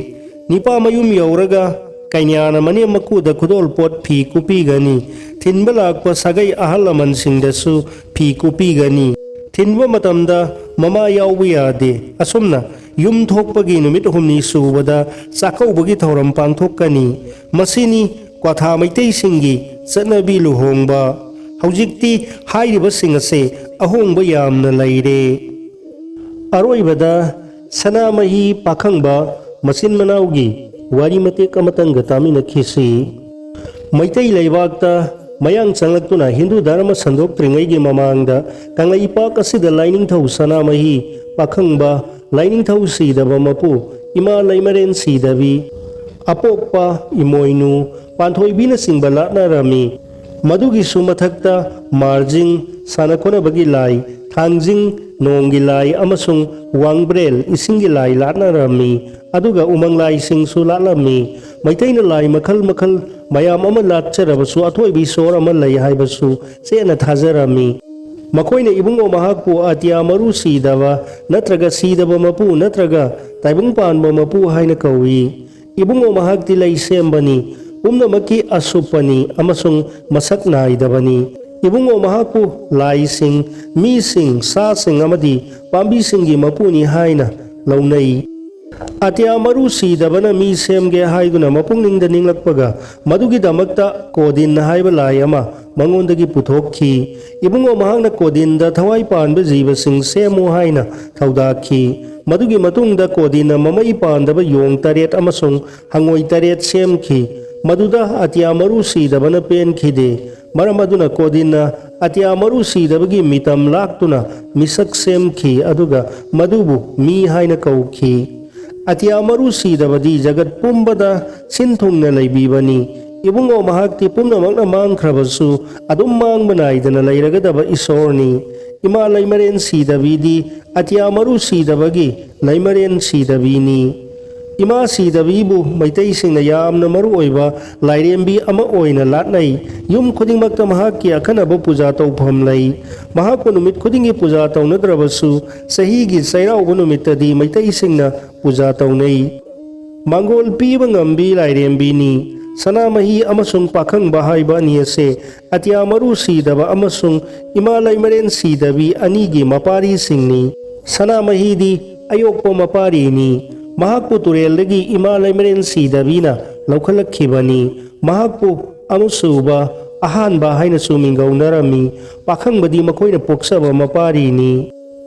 ꯅꯤꯄꯥ ꯃꯌꯨꯝ ꯌꯧꯔꯒ ꯀꯩꯅ꯭ꯌꯥꯅ ꯃꯅꯦꯝ ꯃꯀꯨꯗ ꯈꯨꯗꯣꯜꯄꯣꯠ ꯐꯤ ꯀꯨꯞꯄꯤꯒꯅꯤ꯫ ꯊꯤꯟꯕ ꯂꯥꯛꯄ ꯁꯥꯒꯩ ꯑꯍꯜ ꯂꯃꯟꯁꯤꯡꯗꯁꯨ ꯐꯤ ꯀꯨꯞꯄꯤꯒꯅꯤ꯫ ꯊꯤꯟꯕ ꯃꯇꯝꯗ ꯃꯃꯥ ꯌꯥꯎꯕ ꯌꯥꯗꯦ꯫ ꯑꯁꯨꯝꯅ ꯌꯨꯝ ꯊꯣꯛꯄꯒꯤ ꯅꯨꯃꯤꯠ ꯍꯨꯝꯅꯤ ꯁꯨꯕꯗ ꯆꯥꯛꯀꯧꯕꯒꯤ ꯊꯧꯔꯝ ꯄꯥꯡꯊꯣꯛꯀꯅꯤ꯫ ꯃꯁꯤꯅꯤ ꯀ꯭ꯋꯥꯊꯥ ꯃꯩꯇꯩꯁꯤꯡꯒꯤ ꯆꯠꯅꯕꯤ ꯂꯨꯍꯣꯡꯕ꯫ ꯍꯧꯖꯤꯛꯇꯤ ꯍꯥꯏꯔꯤꯕꯁꯤꯡ ꯑꯁꯦ ꯑꯍꯣꯡꯕ ꯌꯥꯝꯅ ꯂꯩꯔꯦ꯫ ꯑꯔꯣꯏꯕꯗ ꯁꯅꯥꯃꯍꯤ ꯄꯥꯈꯪꯕ ꯃꯆꯤꯟ ꯃꯅꯥꯎꯒꯤ ꯋꯥꯔꯤ ꯃꯇꯦꯛ ꯑꯃꯇꯪꯒ ꯇꯥꯃꯤꯟꯅꯈꯤꯁꯤ꯫ ꯃꯩꯇꯩ ꯂꯩꯕꯥꯛꯇ ꯃꯌꯥꯡ ꯆꯪꯂꯛꯇꯨꯅ ꯍꯤꯟꯗꯨ ꯙꯔꯃ ꯁꯟꯗꯣꯛꯇ꯭ꯔꯤꯉꯩꯒꯤ ꯃꯃꯥꯡꯗ ꯀꯪꯂꯩꯄꯥꯛ ꯑꯁꯤꯗ ꯂꯥꯏꯅꯤꯡꯊꯧ ꯁꯅꯥꯃꯍꯤ ꯄꯥꯈꯪꯕ, ꯂꯥꯏꯅꯤꯡꯊꯧ ꯁꯤꯗꯕ ꯃꯄꯨ, ꯏꯃꯥ ꯂꯩꯃꯔꯦꯟ ꯁꯤꯗꯕꯤ, ꯑꯄꯣꯛꯄ ꯏꯃꯣꯏꯅꯨ, ꯄꯥꯟꯊꯣꯏꯕꯤꯅꯆꯤꯡꯕ ꯂꯥꯠꯅꯔꯝꯃꯤ꯫ ꯃꯗꯨꯒꯤꯁꯨ ꯃꯊꯛꯇ ꯃꯥꯔꯖꯤꯡ, ꯁꯥꯟꯅ ꯈꯣꯠꯅꯕꯒꯤ ꯂꯥꯏ, ꯊꯥꯡꯖꯤꯡ, ꯅꯣꯡꯒꯤ ꯂꯥꯏ ꯑꯃꯁꯨꯡ ꯋꯥꯡꯕ꯭ꯔꯦꯜ, ꯏꯁꯤꯡꯒꯤ ꯂꯥꯏ ꯂꯥꯠꯅꯔꯝꯃꯤ꯫ ꯑꯗꯨꯒ ꯎꯃꯪ ꯂꯥꯏꯁꯤꯡꯁꯨ ꯂꯥꯠꯂꯝꯃꯤ꯫ ꯃꯩꯇꯩꯅ ꯂꯥꯏ ꯃꯈꯜ ꯃꯈꯜ ꯃꯌꯥꯝ ꯑꯃ ꯂꯥꯠꯆꯔꯕꯁꯨ ꯑꯊꯣꯏꯕ ꯏꯁꯣꯔ ꯑꯃ ꯂꯩ ꯍꯥꯏꯕꯁꯨ ꯆꯦꯠꯅ ꯊꯥꯖꯔꯝꯃꯤ꯫ ꯃꯈꯣꯏꯅ ꯏꯕꯨꯡꯉꯣ ꯃꯍꯥꯛꯄꯨ ꯑꯇꯤꯌꯥ ꯃꯔꯨ ꯁꯤꯗꯕ ꯅꯠꯇ꯭ꯔꯒ ꯁꯤꯗꯕ ꯃꯄꯨ ꯅꯠꯇ꯭ꯔꯒ ꯇꯥꯏꯕꯪ ꯄꯥꯟꯕ ꯃꯄꯨ ꯍꯥꯏꯅ ꯀꯧꯏ꯫ ꯏꯕꯨꯡꯉꯣ ꯃꯍꯥꯛꯇꯤ ꯂꯩ ꯁꯦꯝꯕꯅꯤ, ꯄꯨꯝꯅꯃꯛꯀꯤ ꯑꯁꯨꯞꯄꯅꯤ ꯑꯃꯁꯨꯡ ꯃꯁꯛ ꯅꯥꯏꯗꯕꯅꯤ꯫ ꯏꯕꯨꯡꯉꯣ ꯃꯍꯥꯛꯄꯨ ꯂꯥꯏꯁꯤꯡ, ꯃꯤꯁꯤꯡ, ꯁꯥꯁꯤꯡ ꯑꯃꯗꯤ ꯄꯥꯝꯕꯤꯁꯤꯡꯒꯤ ꯃꯄꯨꯅꯤ ꯍꯥꯏꯅ ꯂꯧꯅꯩ꯫ ꯑꯇꯤꯌꯥ ꯃꯔꯨ ꯁꯤꯗꯕꯅ ꯃꯤ ꯁꯦꯝꯒꯦ ꯍꯥꯏꯗꯨꯅ ꯃꯄꯨꯛꯅꯤꯡꯗ ꯅꯤꯡꯂꯛꯄꯒ, ꯃꯗꯨꯒꯤꯗꯃꯛꯇ ꯀꯣꯗꯤꯟ ꯍꯥꯏꯕ ꯂꯥꯏ ꯑꯃ ꯃꯉꯣꯟꯗꯒꯤ ꯄꯨꯊꯣꯛꯈꯤ꯫ ꯏꯕꯨꯡꯉꯣ ꯃꯍꯥꯛꯅ ꯀꯣꯗꯤꯟꯗ ꯊꯋꯥꯏ ꯄꯥꯟꯕ ꯖꯤꯕꯁꯤꯡ ꯁꯦꯝꯃꯨ ꯍꯥꯏꯅ ꯊꯧꯗꯥꯈꯤ꯫ ꯃꯗꯨꯒꯤ ꯃꯇꯨꯡꯗ ꯀꯣꯗꯤꯟꯅ ꯃꯃꯩ ꯄꯥꯟꯗꯕ ꯌꯣꯡ ꯇꯔꯦꯠ ꯑꯃꯁꯨꯡ ꯍꯪꯉꯣꯏ ꯇꯔꯦꯠ ꯁꯦꯝꯈꯤ꯫ ꯃꯗꯨꯗ ꯑꯇꯤꯌꯥ ꯃꯔꯨ ꯁꯤꯗꯕꯅ ꯄꯦꯟꯈꯤꯗꯦ꯫ ꯃꯔꯝ ꯑꯗꯨꯅ ꯀꯣꯗꯤꯟꯅ ꯑꯇꯤꯌꯥ ꯃꯔꯨ ꯁꯤꯗꯕꯒꯤ ꯃꯤꯇꯝ ꯂꯥꯛꯇꯨꯅ ꯃꯤꯁꯛ ꯁꯦꯝꯈꯤ, ꯑꯗꯨꯒ ꯃꯗꯨꯕꯨ ꯃꯤ ꯍꯥꯏꯅ ꯀꯧꯈꯤ꯫ ꯑꯇꯤꯌꯥ ꯃꯔꯨ ꯁꯤꯗꯕꯗꯤ ꯖꯒꯠ ꯄꯨꯝꯕꯗ ꯁꯤꯟ ꯊꯨꯡꯅ ꯂꯩꯕꯤꯕꯅꯤ꯫ ꯏꯕꯨꯡꯉꯣ ꯃꯍꯥꯛꯇꯤ ꯄꯨꯝꯅꯃꯛꯅ ꯃꯥꯡꯈ꯭ꯔꯕꯁꯨ ꯑꯗꯨꯝ ꯃꯥꯡꯕ ꯅꯥꯏꯗꯅ ꯂꯩꯔꯒꯗꯕ ꯏꯁꯣꯔꯅꯤ꯫ ꯏꯃꯥ ꯂꯩꯃꯔꯦꯟ ꯁꯤꯗꯕꯤꯗꯤ ꯑꯇꯤꯌꯥ ꯃꯔꯨ ꯁꯤꯗꯕꯒꯤ ꯂꯩꯃꯔꯦꯟ ꯁꯤꯗꯕꯤꯅꯤ꯫ ꯏꯃꯥ ꯁꯤꯗꯕꯤꯕꯨ ꯃꯩꯇꯩꯁꯤꯡꯅ ꯌꯥꯝꯅ ꯃꯔꯨ ꯑꯣꯏꯕ ꯂꯥꯏꯔꯦꯝꯕꯤ ꯑꯃ ꯑꯣꯏꯅ ꯂꯥꯠꯅꯩ꯫ ꯌꯨꯝ ꯈꯨꯗꯤꯡꯃꯛꯇ ꯃꯍꯥꯛꯀꯤ ꯑꯈꯟꯅꯕ ꯄꯨꯖꯥ ꯇꯧꯐꯝ ꯂꯩ꯫ ꯃꯍꯥꯛꯄꯨ ꯅꯨꯃꯤꯠ ꯈꯨꯗꯤꯡꯒꯤ ꯄꯨꯖꯥ ꯇꯧꯅꯗ꯭ꯔꯕꯁꯨ, ꯆꯍꯤꯒꯤ ꯆꯩꯔꯥꯎꯕ ꯅꯨꯃꯤꯠꯇꯗꯤ ꯃꯩꯇꯩꯁꯤꯡꯅ ꯄꯨꯖꯥ ꯇꯧꯅꯩ꯫ ꯃꯥꯡꯒꯣꯜ ꯄꯤꯕ ꯉꯝꯕꯤ ꯂꯥꯏꯔꯦꯝꯕꯤꯅꯤ꯫ ꯁꯅꯥꯃꯍꯤ ꯑꯃꯁꯨꯡ ꯄꯥꯈꯪꯕ ꯍꯥꯏꯕ ꯑꯅꯤ ꯑꯁꯦ ꯑꯇꯤꯌꯥ ꯃꯔꯨ ꯁꯤꯗꯕ ꯑꯃꯁꯨꯡ ꯏꯃꯥ ꯂꯩꯃꯔꯦꯟ ꯁꯤꯗꯕꯤ ꯑꯅꯤꯒꯤ ꯃꯄꯥꯔꯤꯁꯤꯡꯅꯤ꯫ ꯁꯅꯥꯃꯍꯤꯗꯤ ꯑꯌꯣꯛꯄ ꯃꯄꯥꯔꯤꯅꯤ꯫ ꯃꯍꯥꯛꯄꯨ ꯇꯨꯔꯦꯜꯗꯒꯤ ꯏꯃꯥ ꯂꯩꯃꯔꯦꯟ ꯁꯤꯗꯕꯤꯅ ꯂꯧꯈꯠꯂꯛꯈꯤꯕꯅꯤ꯫ ꯃꯍꯥꯛꯄꯨ ꯑꯃꯁꯨꯕ, ꯑꯍꯥꯟꯕ ꯍꯥꯏꯅꯁꯨ ꯃꯤꯡꯒꯧꯅꯔꯝꯃꯤ꯫ ꯄꯥꯈꯪꯕꯗꯤ ꯃꯈꯣꯏꯅ ꯄꯣꯛꯆꯕ ꯃꯄꯥꯔꯤꯅꯤ꯫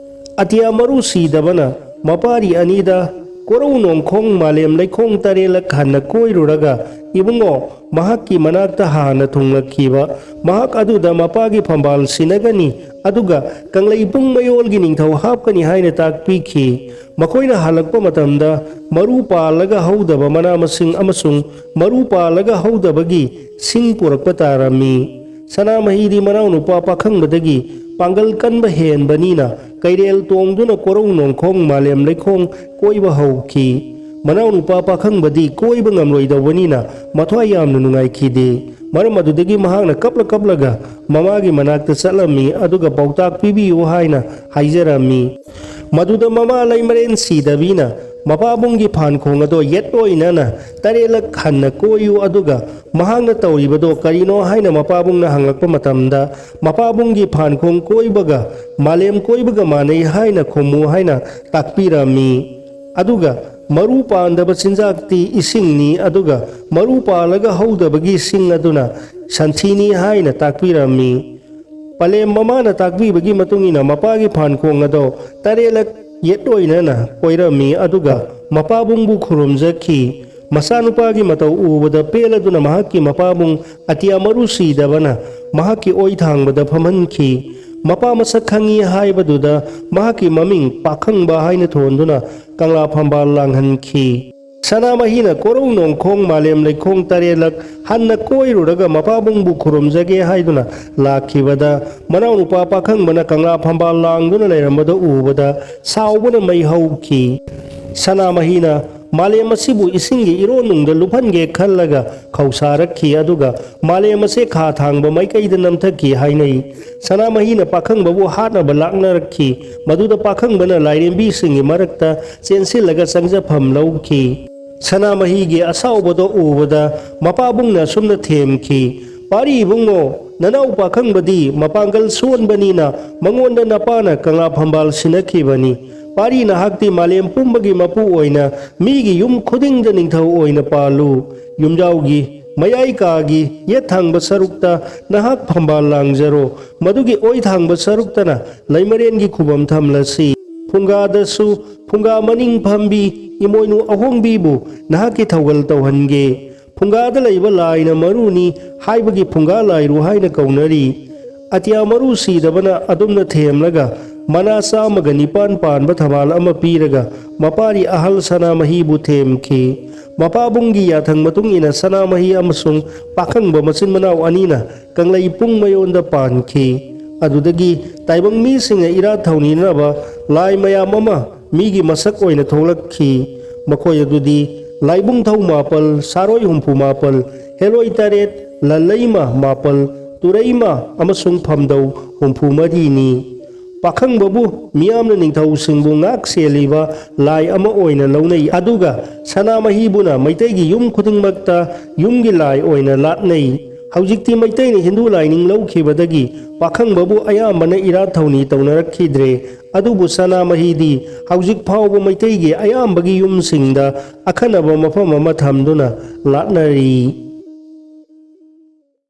ꯑꯇꯤꯌꯥ ꯃꯔꯨ ꯁꯤꯗꯕꯅ ꯃꯄꯥꯔꯤ ꯑꯅꯤꯗ ꯀꯣꯔꯧ ꯅꯣꯡꯈꯣꯡ ꯃꯥꯂꯦꯝ ꯂꯩꯈꯣꯡ ꯇꯔꯦꯠꯂꯛ ꯍꯟꯅ ꯀꯣꯏꯔꯨꯔꯒ, ꯏꯕꯨꯡꯉꯣ ꯃꯍꯥꯛꯀꯤ ꯃꯅꯥꯛꯇ ꯍꯥꯟꯅ ꯊꯨꯡꯂꯛꯈꯤꯕ ꯃꯍꯥꯛ ꯑꯗꯨꯗ ꯃꯄꯥꯒꯤ ꯐꯝꯕꯥꯜ ꯁꯤꯟꯅꯒꯅꯤ, ꯑꯗꯨꯒ ꯀꯪꯂꯩ ꯄꯨꯡ ꯃꯌꯣꯜꯒꯤ ꯅꯤꯡꯊꯧ ꯍꯥꯞꯀꯅꯤ ꯍꯥꯏꯅ ꯇꯥꯛꯄꯤꯈꯤ꯫ ꯃꯈꯣꯏꯅ ꯍꯜꯂꯛꯄ ꯃꯇꯝꯗ ꯃꯔꯨ ꯄꯥꯜꯂꯒ ꯍꯧꯗꯕ ꯃꯅꯥ ꯃꯁꯤꯡ ꯑꯃꯁꯨꯡ ꯃꯔꯨ ꯄꯥꯜꯂꯒ ꯍꯧꯗꯕꯒꯤ ꯁꯤꯡ ꯄꯨꯔꯛꯄ ꯇꯥꯔꯝꯃꯤ꯫ ꯁꯅꯥꯃꯍꯤꯗꯤ ꯃꯅꯥꯎꯅꯨꯄꯥ ꯄꯥꯈꯪꯕꯗꯒꯤ ꯄꯥꯡꯒꯜ ꯀꯟꯕ ꯍꯦꯟꯕꯅꯤꯅ ꯀꯩꯔꯦꯜ ꯇꯣꯡꯗꯨꯅ ꯀꯣꯔꯧ ꯅꯣꯡꯈꯣꯡ ꯃꯥꯂꯦꯝ ꯂꯩꯈꯣꯡ ꯀꯣꯏꯕ ꯍꯧꯈꯤ꯫ ꯃꯅꯥꯎꯅꯨꯄꯥ ꯄꯥꯈꯪꯕꯗꯤ ꯀꯣꯏꯕ ꯉꯝꯂꯣꯏꯗꯧꯕꯅꯤꯅ ꯃꯊ꯭ꯋꯥꯏ ꯌꯥꯝꯅ ꯅꯨꯡꯉꯥꯏꯈꯤꯗꯦ꯫ ꯃꯔꯝ ꯑꯗꯨꯗꯒꯤ ꯃꯍꯥꯛꯅ ꯀꯞꯂ ꯀꯞꯂꯒ ꯃꯃꯥꯒꯤ ꯃꯅꯥꯛꯇ ꯆꯠꯂꯝꯃꯤ, ꯑꯗꯨꯒ ꯄꯥꯎꯇꯥꯛ ꯄꯤꯕꯤꯌꯨ ꯍꯥꯏꯅ ꯍꯥꯏꯖꯔꯝꯃꯤ꯫ ꯃꯗꯨꯗ ꯃꯃꯥ ꯂꯩꯃꯔꯦꯟ ꯁꯤꯗꯕꯤꯅ ꯃꯄꯥꯕꯨꯡꯒꯤ ꯐꯥꯟꯈꯣꯡ ꯑꯗꯣ ꯌꯦꯠ ꯑꯣꯏꯅꯅ ꯇꯔꯦꯠꯂꯛ ꯍꯟꯅ ꯀꯣꯏꯌꯨ, ꯑꯗꯨꯒ ꯃꯍꯥꯛꯅ ꯇꯧꯔꯤꯕꯗꯣ ꯀꯔꯤꯅꯣ ꯍꯥꯏꯅ ꯃꯄꯥꯕꯨꯡꯅ ꯍꯪꯂꯛꯄ ꯃꯇꯝꯗ, ꯃꯄꯥꯕꯨꯡꯒꯤ ꯐꯥꯟꯈꯣꯡ ꯀꯣꯏꯕꯒ ꯃꯥꯂꯦꯝ ꯀꯣꯏꯕꯒ ꯃꯥꯟꯅꯩ ꯍꯥꯏꯅ ꯈꯨꯝꯃꯨ ꯍꯥꯏꯅ ꯇꯥꯛꯄꯤꯔꯝꯃꯤ꯫ ꯑꯗꯨꯒ ꯃꯔꯨ ꯄꯥꯟꯗꯕ ꯆꯤꯟꯖꯥꯛꯇꯤ ꯏꯁꯤꯡꯅꯤ, ꯑꯗꯨꯒ ꯃꯔꯨ ꯄꯥꯜꯂꯒ ꯍꯧꯗꯕꯒꯤ ꯁꯤꯡ ꯑꯗꯨꯅ ꯁꯟꯊꯤꯅꯤ ꯍꯥꯏꯅ ꯇꯥꯛꯄꯤꯔꯝꯃꯤ꯫ ꯄꯂꯦꯝ ꯃꯃꯥꯅ ꯇꯥꯛꯄꯤꯕꯒꯤ ꯃꯇꯨꯡ ꯏꯟꯅ ꯃꯄꯥꯒꯤ ꯐꯥꯟꯈꯣꯡ ꯑꯗꯣ ꯇꯔꯦꯠꯂꯛ ꯌꯦꯠ ꯑꯣꯏꯅꯅ ꯀꯣꯏꯔꯝꯃꯤ, ꯑꯗꯨꯒ ꯃꯄꯥꯕꯨꯡꯕꯨ ꯈꯨꯔꯨꯝꯖꯈꯤ꯫ ꯃꯆꯥꯅꯨꯄꯥꯒꯤ ꯃꯇꯧ ꯎꯕꯗ ꯄꯦꯜꯂꯗꯨꯅ ꯃꯍꯥꯛꯀꯤ ꯃꯄꯥꯕꯨꯡ ꯑꯇꯤꯌꯥ ꯃꯔꯨ ꯁꯤꯗꯕꯅ ꯃꯍꯥꯛꯀꯤ ꯑꯣꯏ ꯊꯥꯡꯕꯗ ꯐꯝꯍꯟꯈꯤ꯫ ꯃꯄꯥ ꯃꯁꯛ ꯈꯪꯉꯤ ꯍꯥꯏꯕꯗꯨꯗ ꯃꯍꯥꯛꯀꯤ ꯃꯃꯤꯡ ꯄꯥꯈꯪꯕ ꯍꯥꯏꯅ ꯊꯣꯟꯗꯨꯅ ꯀꯪꯂꯥ ꯐꯝꯕꯥꯜ ꯂꯥꯡꯍꯟꯈꯤ꯫ ꯁꯅꯥꯃꯍꯤꯅ ꯀꯣꯔꯧ ꯅꯣꯡꯈꯣꯡ ꯃꯥꯂꯦꯝ ꯂꯩꯈꯣꯡ ꯇꯔꯦꯠꯂꯛ ꯍꯟꯅ ꯀꯣꯏꯔꯨꯔꯒ ꯃꯄꯥꯕꯨꯡꯕꯨ ꯈꯨꯔꯨꯝꯖꯒꯦ ꯍꯥꯏꯗꯨꯅ ꯂꯥꯛꯈꯤꯕꯗ, ꯃꯅꯥꯎꯅꯨꯄꯥ ꯄꯥꯈꯪꯕꯅ ꯀꯪꯂꯥ ꯐꯝꯕꯥꯜ ꯂꯥꯡꯗꯨꯅ ꯂꯩꯔꯝꯕꯗꯨ ꯎꯕꯗ ꯁꯥꯎꯕꯅ ꯃꯩ ꯍꯧꯈꯤ꯫ ꯁꯅꯥꯃꯍꯤꯅ ꯃꯥꯂꯦꯝ ꯑꯁꯤꯕꯨ ꯏꯁꯤꯡꯒꯤ ꯏꯔꯣꯟꯅꯨꯡꯗ ꯂꯨꯞꯍꯟꯒꯦ ꯈꯜꯂꯒ ꯈꯧꯁꯥꯔꯛꯈꯤ, ꯑꯗꯨꯒ ꯃꯥꯂꯦꯝ ꯑꯁꯦ ꯈꯥ ꯊꯥꯡꯕ ꯃꯥꯏꯀꯩꯗ ꯅꯝꯊꯈꯤ ꯍꯥꯏꯅꯩ꯫ ꯁꯅꯥꯃꯍꯤꯅ ꯄꯥꯈꯪꯕꯕꯨ ꯍꯥꯠꯅꯕ ꯂꯥꯛꯅꯔꯛꯈꯤ꯫ ꯃꯗꯨꯗ ꯄꯥꯈꯪꯕꯅ ꯂꯥꯏꯔꯦꯝꯕꯤꯁꯤꯡꯒꯤ ꯃꯔꯛꯇ ꯆꯦꯟꯁꯤꯜꯂꯒ ꯆꯪꯖꯐꯝ ꯂꯧꯈꯤ꯫ ꯁꯅꯥꯃꯍꯤꯒꯤ ꯑꯁꯥꯎꯕꯗꯣ ꯎꯕꯗ ꯃꯄꯥꯕꯨꯡꯅ ꯑꯁꯨꯝꯅ ꯊꯦꯝꯈꯤ, "ꯄꯥꯔꯤ ꯏꯕꯨꯡꯉꯣ, ꯅꯅꯥꯎ ꯄꯥꯈꯪꯕꯗꯤ ꯃꯄꯥꯡꯒꯜ ꯁꯣꯟꯕꯅꯤꯅ ꯃꯉꯣꯟꯗ ꯅꯄꯥꯅ ꯀꯪꯂꯥ ꯐꯝꯕꯥꯜ ꯁꯤꯟꯅꯈꯤꯕꯅꯤ꯫ ꯄꯥꯔꯤ ꯅꯍꯥꯛꯇꯤ ꯃꯥꯂꯦꯝ ꯄꯨꯝꯕꯒꯤ ꯃꯄꯨ ꯑꯣꯏꯅ ꯃꯤꯒꯤ ꯌꯨꯝ ꯈꯨꯗꯤꯡꯗ ꯅꯤꯡꯊꯧ ꯑꯣꯏꯅ ꯄꯥꯜꯂꯨ꯫ ꯌꯨꯝꯖꯥꯎꯒꯤ, ꯃꯌꯥꯏ ꯀꯥꯒꯤ, ꯌꯦꯠ ꯊꯪꯕ ꯁꯔꯨꯛꯇ ꯅꯍꯥꯛ ꯐꯝꯕꯥꯜ ꯂꯥꯡꯖꯔꯣ꯫ ꯃꯗꯨꯒꯤ ꯑꯣꯏ ꯊꯪꯕ ꯁꯔꯨꯛꯇꯅ ꯂꯩꯃꯔꯦꯟꯒꯤ ꯈꯨꯕꯝ ꯊꯝꯂꯁꯤ꯫ ꯐꯨꯡꯒꯥꯗꯁꯨ ꯐꯨꯡꯒꯥ ꯃꯅꯤꯡ ꯐꯝꯕꯤ ꯏꯃꯣꯏꯅꯨ ꯑꯍꯣꯡꯕꯤꯕꯨ ꯅꯍꯥꯛꯀꯤ ꯊꯧꯒꯜ ꯇꯧꯍꯟꯒꯦ꯫ ꯐꯨꯡꯒꯥꯗ ꯂꯩꯕ ꯂꯥꯏꯅ ꯃꯔꯨꯅꯤ ꯍꯥꯏꯕꯒꯤ ꯐꯨꯡꯒꯥ ꯂꯥꯏꯔꯨ ꯍꯥꯏꯅ ꯀꯧꯅꯔꯤ꯫ ꯑꯇꯤꯌꯥ ꯃꯔꯨ ꯁꯤꯗꯕꯅ ꯑꯗꯨꯝꯅ ꯊꯦꯝꯂꯒ ꯃꯅꯥ ꯆꯥꯝꯃꯒ ꯅꯤꯄꯥꯟ ꯄꯥꯟꯕ ꯊꯝꯕꯥꯜ ꯑꯃ ꯄꯤꯔꯒ ꯃꯄꯥꯔꯤ ꯑꯍꯜ ꯁꯅꯥꯃꯍꯤꯕꯨ ꯊꯦꯝꯈꯤ꯫ ꯃꯄꯥꯕꯨꯡꯒꯤ ꯌꯥꯊꯪ ꯃꯇꯨꯡ ꯏꯟꯅ ꯁꯅꯥꯃꯍꯤ ꯑꯃꯁꯨꯡ ꯄꯥꯈꯪꯕ ꯃꯆꯤꯟ ꯃꯅꯥꯎ ꯑꯅꯤꯅ ꯀꯪꯂꯩ ꯄꯨꯡ ꯃꯌꯣꯟꯗ ꯄꯥꯟꯈꯤ꯫ ꯑꯗꯨꯗꯒꯤ ꯇꯥꯏꯕꯪ ꯃꯤꯁꯤꯡꯅ ꯏꯔꯥꯠ ꯊꯧꯅꯤꯅꯕ ꯂꯥꯏ ꯃꯌꯥꯝ ꯑꯃ ꯃꯤꯒꯤ ꯃꯁꯛ ꯑꯣꯏꯅ ꯊꯣꯛꯂꯛꯈꯤ꯫ ꯃꯈꯣꯏ ꯑꯗꯨꯗꯤ ꯂꯥꯏꯕꯨꯡꯊꯧ ꯃꯥꯄꯜ, ꯁꯥꯔꯣꯏ ꯍꯨꯝꯐꯨ ꯃꯥꯄꯜ, ꯍꯦꯂꯣꯏ ꯇꯔꯦꯠ, ꯂꯜꯂꯩꯃ ꯃꯥꯄꯜ, ꯇꯨꯔꯩꯃ ꯑꯃꯁꯨꯡ ꯐꯝꯗꯧ ꯍꯨꯝꯐꯨ ꯃꯔꯤꯅꯤ꯫ ꯄꯥꯈꯪꯕꯕꯨ ꯃꯤꯌꯥꯝꯅ ꯅꯤꯡꯊꯧꯁꯤꯡꯕꯨ ꯉꯥꯛ ꯁꯦꯜꯂꯤꯕ ꯂꯥꯏ ꯑꯃ ꯑꯣꯏꯅ ꯂꯧꯅꯩ, ꯑꯗꯨꯒ ꯁꯅꯥꯃꯍꯤꯕꯨꯅ ꯃꯩꯇꯩꯒꯤ ꯌꯨꯝ ꯈꯨꯗꯤꯡꯃꯛꯇ ꯌꯨꯝꯒꯤ ꯂꯥꯏ ꯑꯣꯏꯅ ꯂꯥꯠꯅꯩ꯫ ꯍꯧꯖꯤꯛꯇꯤ ꯃꯩꯇꯩꯅ ꯍꯤꯟꯗꯨ ꯂꯥꯏꯅꯤꯡ ꯂꯧꯈꯤꯕꯗꯒꯤ ꯄꯥꯈꯪꯕꯕꯨ ꯑꯌꯥꯝꯕꯅ ꯏꯔꯥꯠ ꯊꯧꯅꯤ ꯇꯧꯅꯔꯛꯈꯤꯗ꯭ꯔꯦ꯫ ꯑꯗꯨꯕꯨ ꯁꯅꯥꯃꯍꯤꯗꯤ ꯍꯧꯖꯤꯛ ꯐꯥꯎꯕ ꯃꯩꯇꯩꯒꯤ ꯑꯌꯥꯝꯕꯒꯤ ꯌꯨꯝꯁꯤꯡꯗ ꯑꯈꯟꯅꯕ ꯃꯐꯝ ꯑꯃ ꯊꯝꯗꯨꯅ ꯂꯥꯠꯅꯔꯤ꯫